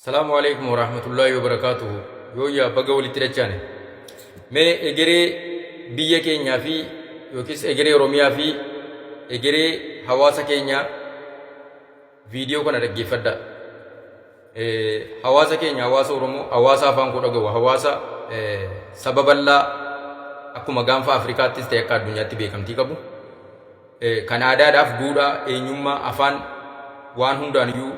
Salaamu alaikum warahmatullaahi wabarakaatuhu. Yooyyaa baga walitti dachaane. Mee egeree biyya keenyaa fi yookiis egeree Oromiyaa fi egeree hawaasa keenyaa viidiyoo kana dhaggeeffadhaa. Hawaasa keenya hawaasa Oromoo, hawaasa afaan koo dhagahu, hawaasa saba bal'aa akkuma gaanfa Afrikaattis ta'e akka addunyaatti beekamtii qabu. Kan aadaadhaaf duudhaa, eenyummaa, afaan waan hundaan iyyuu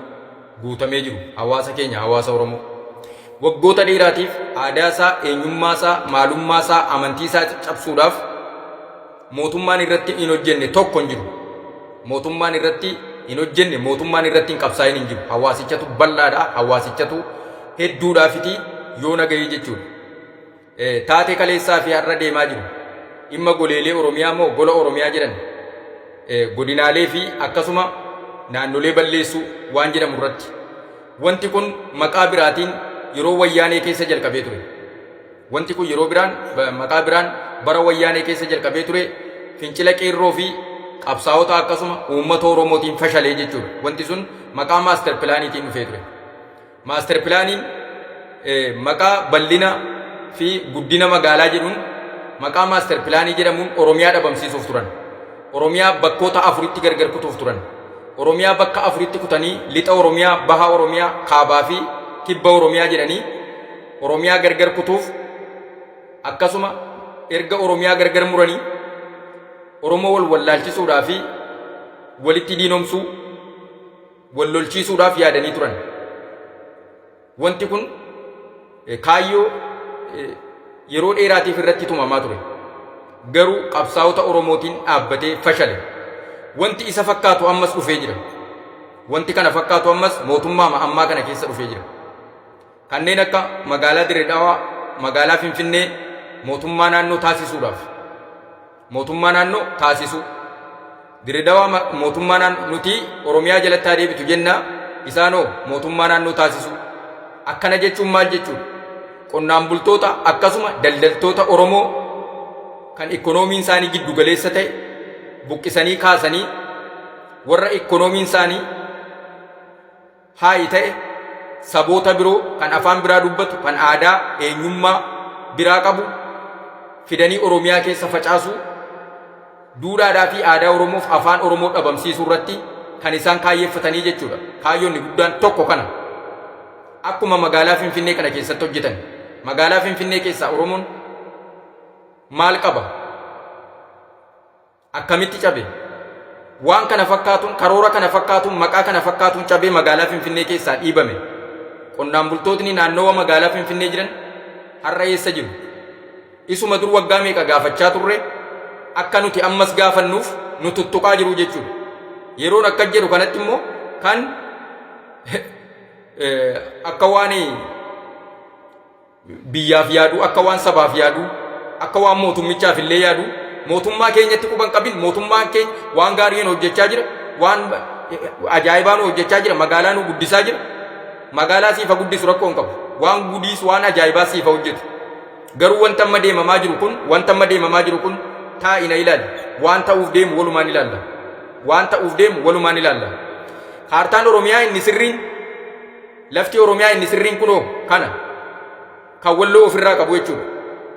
guutamee jiru hawaasa keenya hawaasa Oromoo. Waggoota dheeraatiif aadaa isaa, eenyummaa isaa, maalummaa isaa, amantii isaa caccabsuudhaaf mootummaan irratti hin hojjenne tokko hin jiru. Mootummaan irratti hin hojjenne, mootummaan irratti hin qabsaa'in hin jiru. Hawaasichatu bal'aadha, hawaasichatu hedduudhaafiti yoo nagahee jechuudha. Taatee kaleessaa fi har'a deemaa jiru. Dhimma goleelee Oromiyaa moo gola Oromiyaa jedhan godinaalee fi akkasuma naannolee balleessuu waan jedhamu irratti. Wanti kun maqaa biraatiin yeroo wayyaanee keessa jalqabee ture. Wanti kun yeroo biraan maqaa biraan bara wayyaanee keessa jalqabee ture fincila qeerroo fi qabsaa'ota akkasuma uummata Oromootiin fashalee jechuudha. Wanti sun maqaa maaster pilaaniitiin dhufee ture. Maaster pilaaniin maqaa bal'ina fi guddina magaalaa jedhuun maqaa maaster pilaanii jedhamuun Oromiyaa dhabamsiisuuf turan. Oromiyaa bakkoota afuritti gargar kutuuf turan. Oromiyaa bakka afuritti kutanii lixa Oromiyaa, baha Oromiyaa, kaabaa fi kibba Oromiyaa jedhanii Oromiyaa gargar kutuuf akkasuma erga Oromiyaa gargar muranii Oromoo wal wallaalchisuudhaa fi walitti diinomsuu wal lolchiisuudhaaf yaadanii turan. Wanti kun kaayyoo yeroo dheeraatiif irratti tumamaa ture. Garuu qabsaa'ota Oromootiin dhaabbatee fashale. Wanti isa fakkaatu ammas dhufee jira. Wanti kana fakkaatu ammas mootummaama ammaa kana keessa dhufee jira. Kanneen akka magaalaa Dirree Dhawaa, magaalaa Finfinnee mootummaa naannoo taasisuudhaaf mootummaa naannoo taasisuu. Dirree Dhawaa mootummaa naannoo nuti Oromiyaa jalatti haa deebitu jenna isaanoo mootummaa naannoo taasisuu. Akkana jechuun maal jechuudha? Qonnaan bultoota akkasuma daldaltoota Oromoo kan ikkonoomiin isaanii giddu galeessa ta'e buqqisanii kaasanii warra ikkonoomiin isaanii haayi ta'e saboota biroo kan afaan biraa dubbatu, kan aadaa, eenyummaa biraa qabu fidanii Oromiyaa keessa facaasuu, duudhaadhaa fi aadaa Oromoof afaan Oromoo dhabamsiisuu irratti kan isaan kaayyeeffatanii jechuudha. Kaayyoonni guddaan tokko kana. Akkuma magaalaa Finfinnee kana keessatti hojjetan. Magaalaa Finfinnee keessaa Oromoon maal qaba? Akkamitti cabe? Waan kana fakkaatuun, karoora kana fakkaatuun, maqaa kana fakkaatuun cabee magaalaa Finfinnee keessaa dhiibame. Qonnaan bultootni naannowa magaalaa Finfinnee jiran har'a eessa jiru? Isuma dur waggaa meeqa gaafachaa turre akka nuti ammas gaafannuuf nu tuttuqaa jiru jechuudha. Yeroon akkas jedhu kanatti immoo kan akka waan biyyaaf yaadu, akka waan sabaaf yaadu, akka waan mootummichaaf illee yaadu, mootummaa keenyatti quban qabin, mootummaan keenya waan gaarii nu hojjechaa jira, waan ajaa'ibaa nu hojjechaa jira, magaalaa nu guddisaa jira. Magaalaa siifa guddisu rakkoo hin qabu. Waan gudiis waan ajaa'ibaa siifa hojjetu. Garuu wanta amma deemamaa jiru kun, wanta amma deemamaa jiru kun taa'i na ilaali. Waan ta'uuf deemu walumaan ilaalla. Waan ta'uuf deemu walumaan ilaalla. Kaartaan Oromiyaa inni sirriin Lafti Oromiyaa inni sirriin kunoo kana. Kan Walloo ofirraa qabu jechuudha.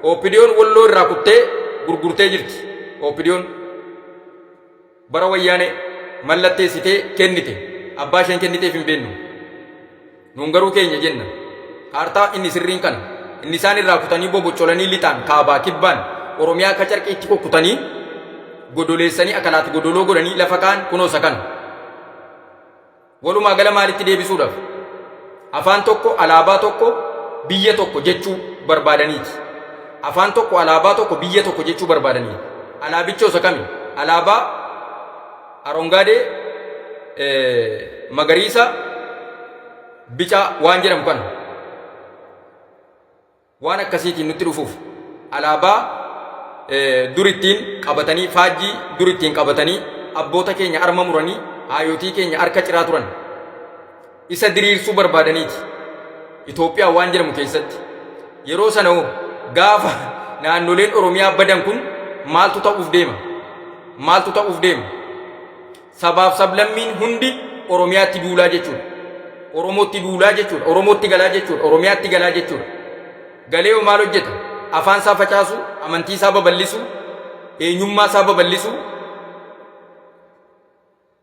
OPDOn Walloo irraa kuttee gurgurtee jirti. OPDOn bara wayyaanee mallatteessitee kennite. Abbaa isheen kenniteef hin beeknu. Nuun garuu keenya jenna. Kaartaa inni sirriin kana. Inni isaan irraa kutanii boboccolanii lixaan kaabaa kibbaan Oromiyaa akka carqiitti kukkutanii godoleessanii akalaat godoloo godhanii lafa kaan kunoo isa kana. Walumaa gala maalitti deebisuudhaaf? Afaan tokko, alaabaa tokko, biyya tokko jechuu barbaadaniiti. Afaan tokko, alaabaa tokko, biyya tokko jechuu barbaadaniiti. Alaabicha isa kami? Alaabaa arongaadee magariisa bicaa waan jedhamu kana. Waan akkasiitiin nutti dhufuuf alaabaa dur ittiin qabatanii faajjii dur ittiin qabatanii abboota keenya arma muranii haayotii keenya harka ciraa turan isa diriirsuu barbaadaniiti. Itoophiyaa waan jedhamu keessatti yeroo sana hoo gaafa naannoleen Oromiyaa badan kun maaltu ta'uuf deema? Maaltu ta'uuf deema? Sabaaf sablammiin hundi Oromiyaatti duulaa jechuudha. Oromootti duulaa jechuudha. Oromootti galaa jechuudha. Oromiyaatti galaa jechuudha. Galee hoo maal hojjeta? Afaan isaa facaasuu, amantii isaa babal'isuu, eenyummaa isaa babal'isuu,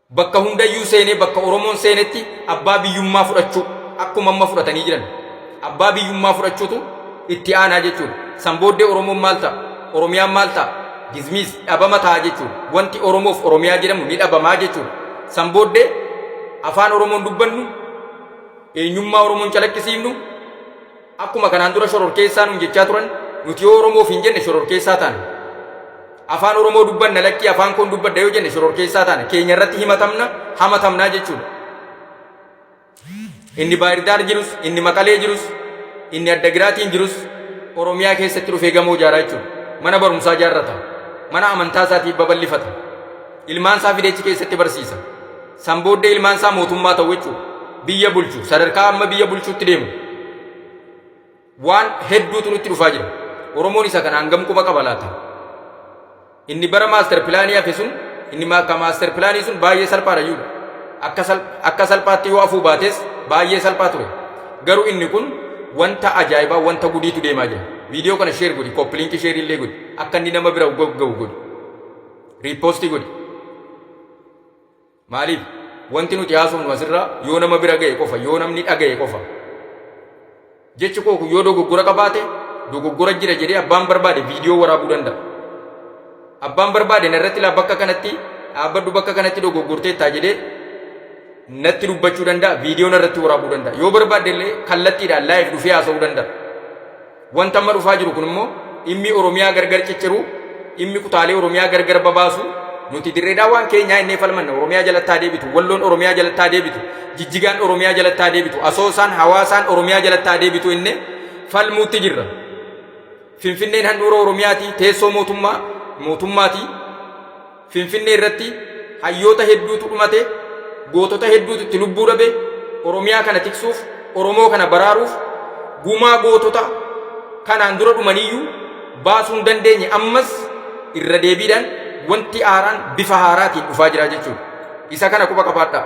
bakka hundayyuu seenee bakka Oromoon seenetti abbaa biyyummaa fudhachuu akkuma amma fudhatanii jiran. Abbaa biyyummaa fudhachuutu itti aanaa jechuudha. San booddee Oromoon maal ta'a? Oromiyaan maal ta'a? Gizmiis dhabama ta'a jechuudha. Wanti Oromoof Oromiyaa jedhamu ni dhabamaa jechuudha. San booddee afaan Oromoon dubbannu, eenyummaa Oromoon calaqqisiifnu, Akkuma kanaan dura shororkeessaa nuun jechaa turan nuti yoo Oromoof hin jenne shororkeessaa taana. Afaan Oromoo dubbanna lakkii afaan koon dubbadha yoo jenne shororkeessaa taana. Keenya irratti himatamna hamatamnaa jechuudha. Inni Baahirdaar jirus, inni Maqalee jirus, inni Addagiraatiin jirus Oromiyaa keessatti dhufee gamoo ijaaraa jechuudha. Mana barumsaa ijaarrata. Mana amantaa isaatiif babal'ifata. Ilmaan isaa fidee achi keessatti barsiisa. San booddee ilmaan isaa mootummaa ta'u jechuudha. Biyya bulchu. Sadarkaa amma biyya bulchuutti deemu. Waan hedduutu nutti dhufaa jira. Oromoon isa kana hangam quba qaba laata? Inni bara maaster pilaanii hafe sun, inni akka maaster pilaanii sun baay'ee salphaadha iyyuudha. Akka, sal, akka salphaatti yoo hafuu baates baay'ee salphaa ture. Garuu inni kun wanta ajaa'ibaa, wanta gudiitu deemaa jira. Viidiyoo kana share godhi, copy link share illee godhi. Akka inni nama bira ga'u godhi. Riippoostii godhi. Maaliif? Wanti nuti haasofnu asirraa yoo nama bira ga'e qofa, yoo namni dhaga'e qofa. Jechi koo kun yoo dogoggora qabaate, dogoggora jira jedhee abbaan barbaade viidiyoo waraabuu danda'a. Abbaan barbaade narratti laa bakka kanatti dhaabbadhu bakka kanatti dogoggorteettaa jedhee natti dubbachuu danda'a, viidiyoo narratti waraabuu danda'a. Yoo barbaadde illee kallattiidhaan live dhufee haasa'uu danda'a. Wanta amma dhufaa jiru kun immoo dhimmi Oromiyaa gargar cicciruu, dhimmi kutaalee Oromiyaa gargar babaasu, nuti Dirree Daawaan keenyaa innee falmanna Oromiyaa jalatti haa deebitu, Walloon Oromiyaa jalatti haa deebitu, Jijjigaan Oromiyaa jalatti haa deebitu, Asoosaan, Hawaasaan Oromiyaa jalatti haa deebitu innee falmuutti jirra. Finfinneen handhuura Oromiyaati, teessoo mootummaa mootummaati. Finfinnee irratti hayyoota hedduutu dhumate, gootota hedduutu itti lubbuu dhabe, Oromiyaa kana tiksuuf, Oromoo kana baraaruuf gumaa gootota kanaan dura dhumaniyyuu baasuu hin dandeenye ammas irra deebiidhaan wanti haaraan bifa haaraatiin dhufaa jira jechuudha. Isa kana quba qabaadhaa.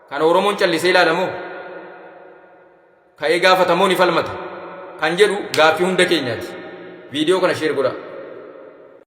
Kana Oromoon callisee ilaala moo? Ka'ee gaafata moo ni falmata? Kan jedhu gaaffii hunda keenyaati. Viidiyoo kana share godhaa.